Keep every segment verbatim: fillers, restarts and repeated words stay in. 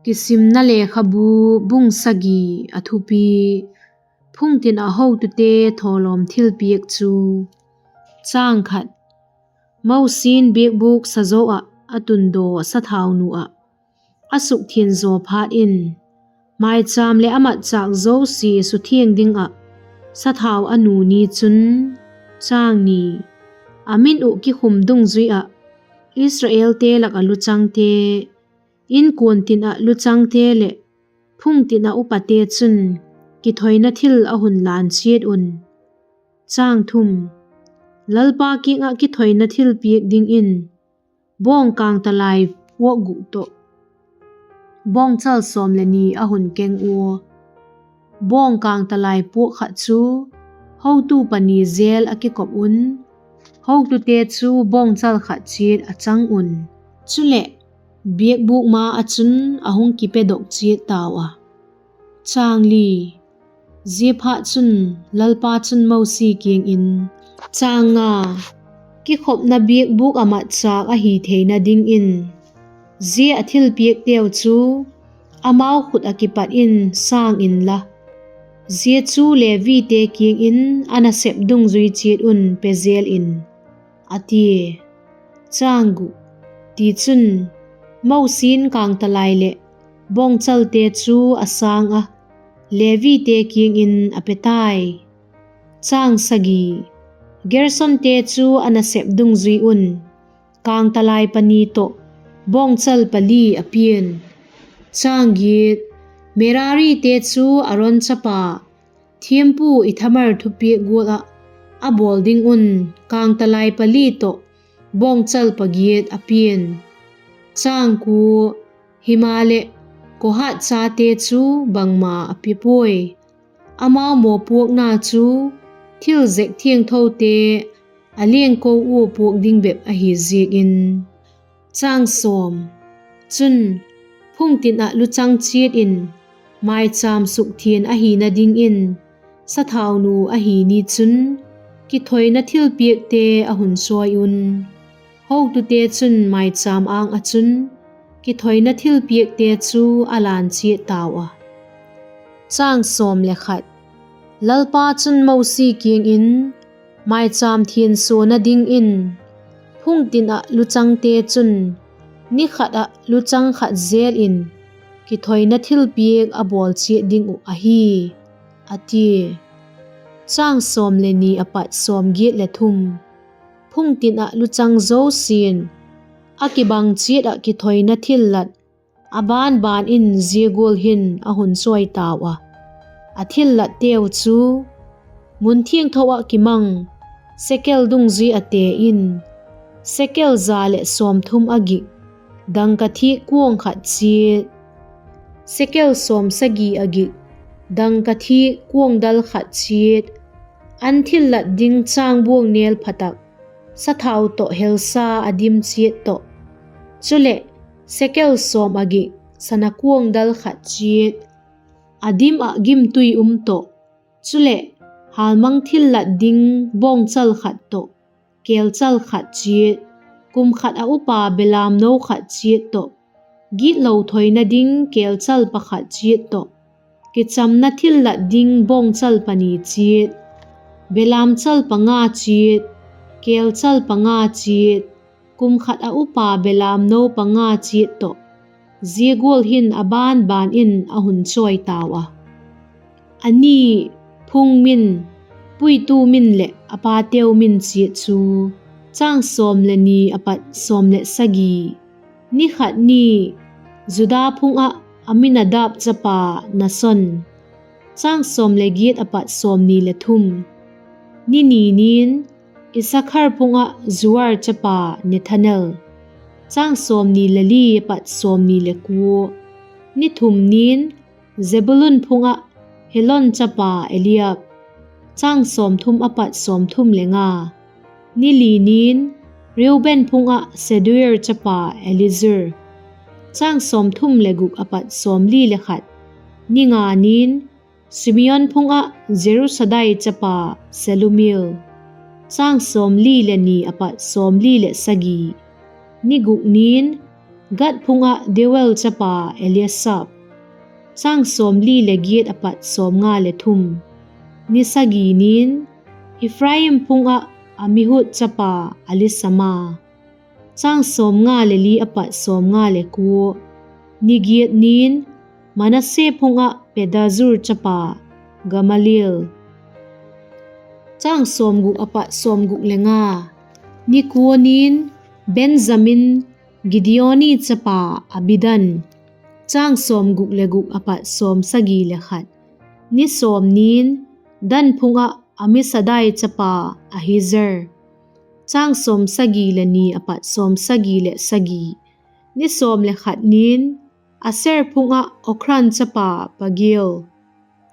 Kisimna Lekhabu, bung sagi. A thupi: Phungtin ah hotute thawlawm thilpiak chu. Mosi'n biakbûk sa zo ah a tundaw sathaunu ah a sukthiang zaw phat in, mâichâm leh a matchâk zosia suthiang ding ah sathau a nu ni chun, chang ni, a min uh kikhum dungzui ah Israelte lak ah luchangte, inkuan tin ah luchangte leh phungtin ah upate chun kithoina thil a hun lân chiat un. Lalpa kiang ah kithoina thilpiak dingin bawng kângtalai puak guk tawh bawngchal sawm leh ni a hun keng ua. Bawng kângtalai puak khat chu hotu pani jel a kikop un, hotute chu bawngchal khat chiat a chang un; chuleh, biakbûk ma ah chun a hung kipedok chiat tau a. Ziaphatchun, Lalpa chun Mosi kiang in, Chang nga, kikhopna biakbûk ah matchâk ahi theina dingin, zia a thilpiakteu chu amau khut ah kipat in sâng inla, zia chu Levite kiang in a nasep dungzui chiat un pe jel in, a tia. Tichun, Mosi'n kângtalai leh bawngchalte chu a sâng ah, Levite kiang in a pe tai. Gersonte chu a nasep dungzui un kângtalai pani tawh bawngchal pali a pia'n. Merarite chu Aron chapa, thiampu Ithamar thupiak gual ah a bawl ding un kângtalai pali tawh bawngchal pagiat a pia'n. Himaleh, Kohat chate chu bangma a pe puai; amau mawpuakna chu thil zek thiangthote a lengko ua puak ding bep ahi ziak in. Chun, phungtin ah luchang chiat in mâichâm sukthiang ahina dingin sathaunu ahi ni chun kithoina thilpiakte a hun chawi un; hotute chun mâichâm âng ah chun kithoina thilpiakte chu a lân chiat tau a. Lalpa chun Mosi kiang in, Mâichâm thiangsuana dingin phungtin ah luchangte chun ni khat ah luchang khat jel in kithoina thilpiak a bawl chiat ding uh ahi, a tia. Phungtin ah luchang zosia'n a kibang chiat ah kithoina thillat a ban ban in zia gual hin a hun chawi tau a: A thillatteu chu, mun thiangtho ah kimang sekel dungzui a te in, sekel za leh sawmthum a gik dangka thîk kuang khat chiat; sekel sawmsagi a gik dangka thîk kuangdal khat chiat, an thillat ding chângbuang nêl pha tak, sathau tawh helsa a dim chiat tawh; chuleh, sekel sawm a gik sana kuangdal khat chiat, a dim ah gimtui um tawh; chuleh, hâlmang thillat ding bawngchal khat tawh kêlchal khat chiat, kum khat a upa belamno khat chiat tawh, gitlo thoina ding kêlchal pakhat chiat tawh, kichamna thillat ding bawngchal pani chiat, belamchal panga chiat, kêlchal panga chiat, kum khat a upa belamno panga chiat tawh, zia gual hin a ban ban in a hun chawi tau a. A ni, phung min, puitu min leh a pateu min chiat chu, châng sawm leh ni a pat sawm leh sagi. Ni khat ni, Juda phung ah Aminadab chapa Nason, châng sawm leh giat a pat sawmni leh thum. Ni ni nin, Isakhar phung ah Zuar chapa Nethanel, châng sawmni leh li a pat sawmni leh kua. Ni thum nin, Zebulun phung ah Helon chapa Eliab, châng sawmthum a pat sawmthum leh nga. Ni li nin, Reuben phung ah Sedeur chapa Elizur, châng sawmthum leh guk a pat sawmli leh khat. Ni nga nin, Simeon phung ah Jurisadai chapa Selumiel, châng sawmli leh ni a pat sawmli leh sagi. Ni guk nin, Gad phung ah Deuel chapa Eliasaph. Châng sawmli leh giat apat sawmnga leh thum. Ni sagi nin, Ephraim phung ah Amihud chapa Elisama. Châng sawmnga leh li apat sawmnga leh kua. Ni giat nin, Manasse phung ah Pedazur chapa Gamaliel. Châng sawmguk apat sawmguk leh nga. Ni kua nin, Benjamin, Gideoni chapa Abidan. Châng sawmguk leh guk apat sawmsagi leh khat. Ni sawm nin, Dan phung ah Amisadai chapa Ahiezer. Châng sawmsagi leh ni apat sawmsagi leh sagi. Ni sawm leh khat nin, Aser phung ah Okran chapa Pagiel.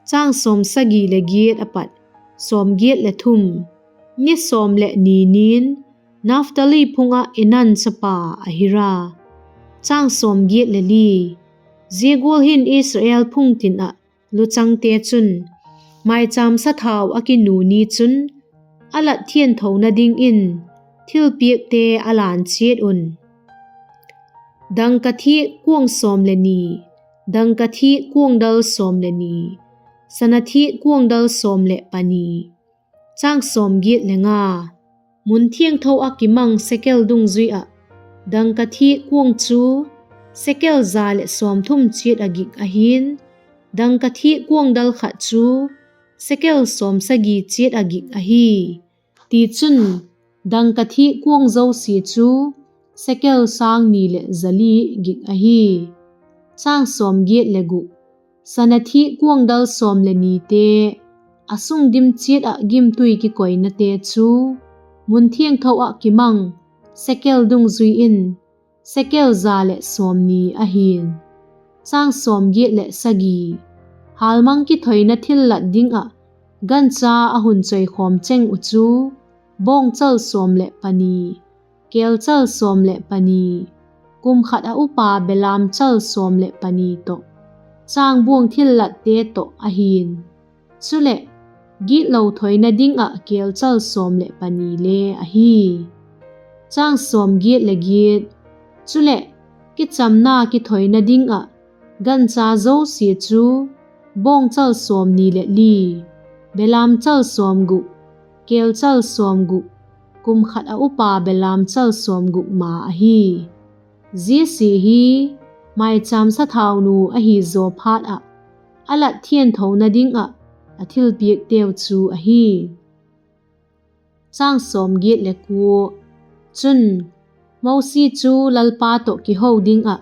Châng sawmsagi leh giat apat sawmgiat leh thum. Ni sawm leh ni nin, Naphtali phung ah Enan chapa Ahira. Châng sawmgiat leh li. Zia gual hin Israel phung tin ah luchangte chun, maichâm sathau a kinu ni chun, a lat thiangthona dingin thilpiakte a lan chiat un. Dangka thîk kuang sawm leh ni, dangka thîk kuangdal sawm leh ni, sana thîk kuangdal sawm leh pani. Châng sawmgiat leh nga. Mun thiangtho ah kimang sekel dungzui ah, dangka thîk kuang chu sekel za leh sawmthum chiat ah gik ahi'n, dangka thîk kuangdal khat chu sekel sawmsagi chiat ah gik ahi. Tichun, dangka thîk kuang zosia chu sekel sâng ni leh za li gik ahi. Châng sawmgiat leh guk. Sana thîk kuangdal sawm leh nite, a sung dim chiat ah gimtui kikoinate chu, mun thiangtho ah kimang sekel dungzui in, sekel za leh sawmni ahi'n. Châng sawmgiat leh sagi. Hâlmang kithoina thillat ding ah gancha a hun choikhawm cheng uh chu, bawngchal sawm leh pani, kêlchal sawm leh pani, kum khat a upa belamchal sawm leh pani tawh, chângbuang thillatte tawh ahi'n. Chuleh, gitlo thoina ding ah kêlchal sawm leh pani le ahi. Châng sawmgiat leh giat. Chuleh, kichamna kithoina ding ah gancha zosia chu, bawngchal sawmni leh li, belamchal sawmguk, kêlchal sawmguk, kum khat a upa belamchal sawmguk ma ahi. Zia sia hi maichâm sathaunu ahi zaw phat ah, a lat thiangthona ding ah a thilpiakteu chu ahi. Chun, Mosi chu Lalpa tawh kiho ding ah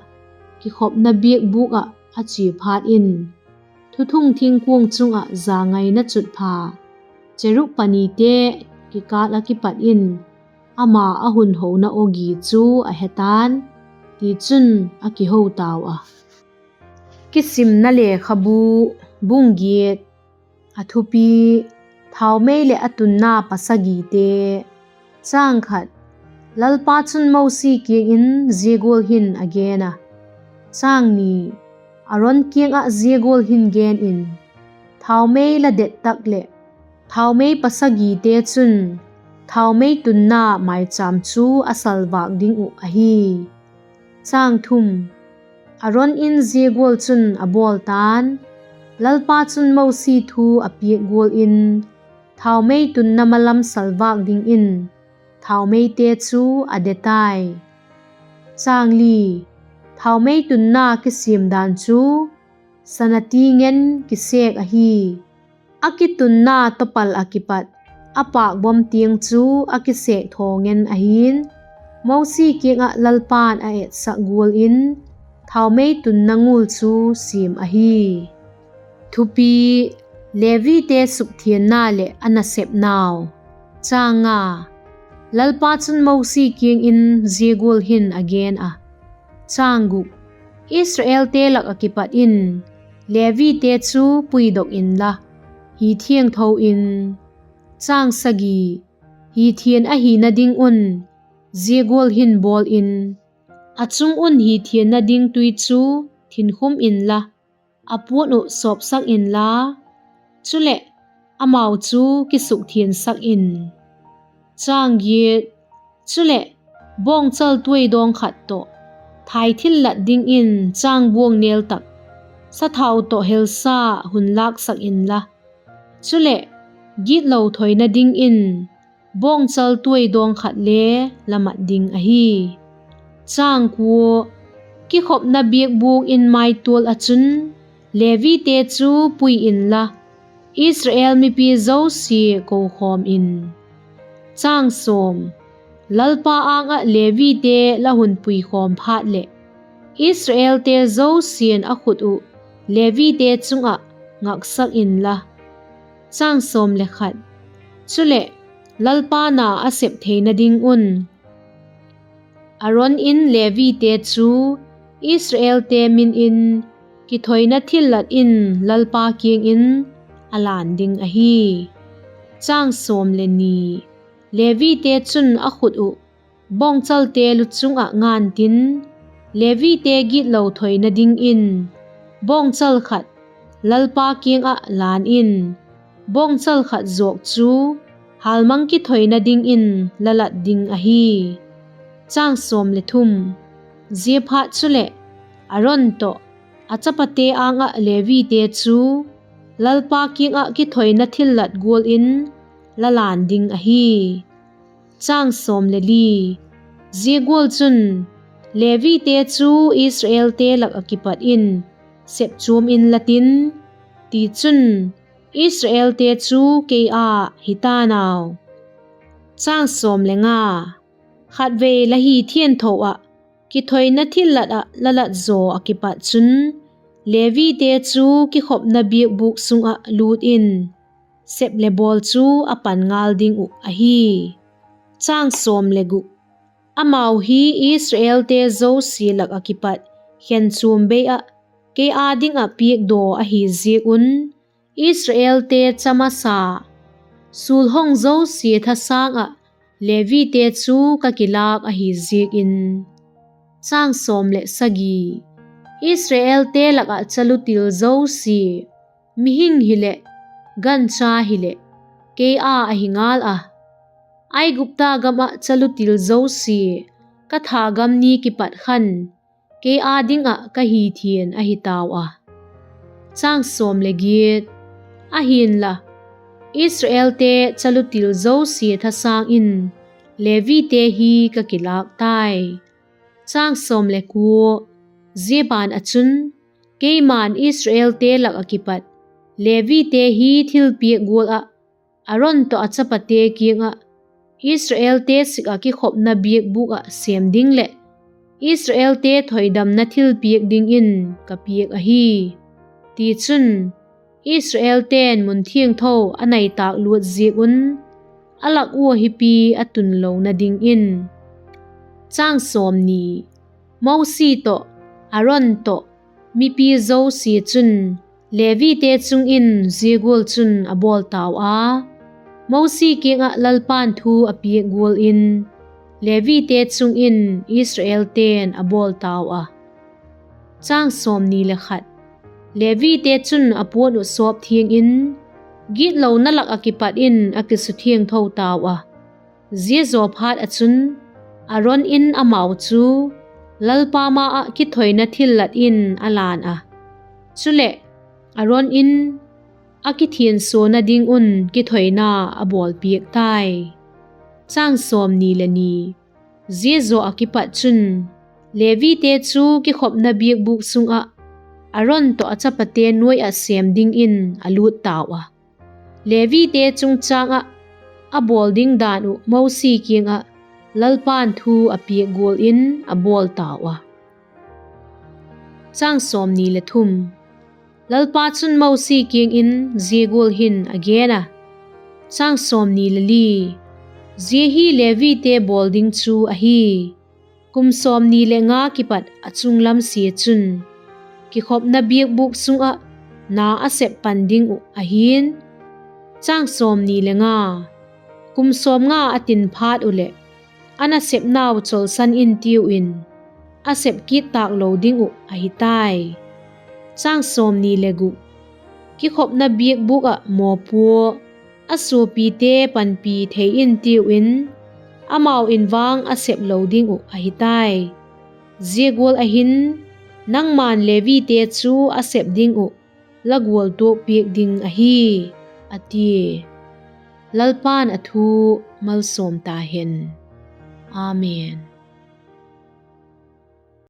kikhopna biakbûk ah a chia phat in, thuthung thingkuang chung ah zangaina chutpha, cherub panite kikâl ah kipat in ama a hun hona aw gi chu a he ta'n; tichun, a kiho tau a. Kisimna Lekhabu, bung giat. A thupi: Thaumei leh a tunna pasagite. Lalpa chun Mosi kiang in zia gual hin a gen a: Chang ni, Aron kiang ah zia gual hin gen in: Thaumei la det tak leh, thaumei pasagite chun thaumei tunna maichâm chu a salvâk ding uh ahi. Chang thum: Aron in zia gual chun a bawl ta'n; Lalpa chun Mosi thu a piak gual in, thaumei tunna malam salvâk dingin thaumeite chu a de tai. Chang li: Thaumei tunna kisiam dan chu sana ti ngen kisêk ahi. A kitunna tawpal ah kipat a pâkbawm tiang chu a kisêk thaw ngen ahi'n, Mosi kiang ah Lalpa'n a etsak gual in thaumei tunna ngul chu siam ahi. Thupi: Levite sukthianna leh a nasepnau. Lalpa chun Mosi kiang in zia gual hin a gen a: Israelte lak ah kipat in Levite chu puidok inla, hi thiangtho in. Chang sagi: Hi thian ahina ding un zia gual hin bawl in: A chung un hi thianna ding tui chu thinkhum inla, a puan uh sawpsak inla, chuleh, amau chu kisukthiansak in. Chang giat: Chuleh, bawngchal tuaidawng khat tawh Thai thillat dingin chângbuang nêl tak, sathau tawh helsa hun lâksak inla, chuleh gitlo thoina dingin bawngchal tuaidawng khat le la mat ding ahi. Kikhopna biakbûk in maitual ah chun Levite chu pui inla, Israel mipi zosia kokhawm in. Lalpa âng ah Levite la hun puikhawm phat leh, Israelte zosia'n a khut uh Levite chung ah ngaksak inla. Chuleh, Lalpa na a sep theina ding un, Aron in Levite chu Israelte min in kithoina thillat in Lalpa kiang in a lân ding ahi. Levite chun a khut uh bawngchalte luchung ah ngantin, Levite gitlo thoina dingin bawngchal khat Lalpa kiang ah lân in, bawngchal khat zawk chu hâlmang kithoina dingin la lat ding ahi. Ziaphat chuleh, Aron tawh a chapate âng ah Levite chu Lalpa kiang ah kithoina thillat gual in la lân ding ahi. Zia gual chun Levite chu Israelte lak ah kipat in sepchuam inla tin; tichun, Israelte chu kei â hi ta'n au. Khatvei la hi thiangtho ah kithoina thillat ah la lat zaw ah kipat chun, Levite chu kikhopna biakbûk sung ah lût in, sep leh bawl chu a pan ngal ding uh ahi. Amau hi Israelte zosia lak ah kipat khenchuam bei ah kei â ding ah piakdaw ahi ziak un, Israelte cha masa, sulhong zosia thasâng ah Levite chu ka kilâk ahi ziak in. Israelte lak ah chalutil zosia, mihing hileh, gancha hileh, kei â ahi ngal a; Aigupta gam ah chalutil zosia ka thagam ni kipat khan kei â ding ah ka hithian ahi tau a. Ahi'nla, Israelte chalutil zosia thasâng in Levite hi ka kilâk tai. Zia ban ah chun, keima'n Israelte lak ah kipat Levite hi thilpiak gual ah Aron tawh a chapate kiang ah, Israelte sik ah kikhopna biakbûk ah sêm ding leh Israelte thoidamna thilpiak dingin ka piak ahi; tichun, Israelte'n mun thiangtho a nai tâk luat ziak un a lak ua hipi a tun lona dingin. Mosi tawh, Aron tawh, mipi zosia chun Levite chung in zia gual chun a bawl tau a, Mosi kiang ah Lalpa'n thu a piak gual in Levite chung in Israelte'n a bawl tau a. Levite chun a puan uh sawp thiang in, gitlona lak ah kipat in a kisuthiangtho tau a; zia zaw phat ah chun, Aron in amau chu Lalpa ma ah kithoina thillat in a lân a; chuleh, Aron in a kithiangsuana ding un kithoina a bawlpiak tai. Zia zaw ah kipat chun, Levite chu kikhopna biakbûk sung ah Aron tawh a chapate nuai ah sêm dingin a lût tau a; Levite chungchâng ah a bawl ding dan uh Mosi kiang ah Lalpa'n thu a piak gual in a bawl tau a. Lalpa chun Mosi kiang in zia gual hin a gen a: Zia hi Levite bawl ding chu ahi: kum sawmni leh nga kipat a chung lam sia chun, kikhopna biakbûk sung ah na a sep pan ding uh ahi'n. Kum sawmnga a tin phat uh leh, a nasepnau cholsan intiu in, a sep kit tâk lo ding uh ahi tai. Kikhopna biakbûk ah mawpua, a suapite panpi thei intiu in, amau in vang a sep lo ding uh ahi tai. Zia gual ahin, nangma'n Levite chu a sep ding uh la gualtuak piak ding ahi, a tia. Lalpa'n a thu malsawm ta hen. Amen.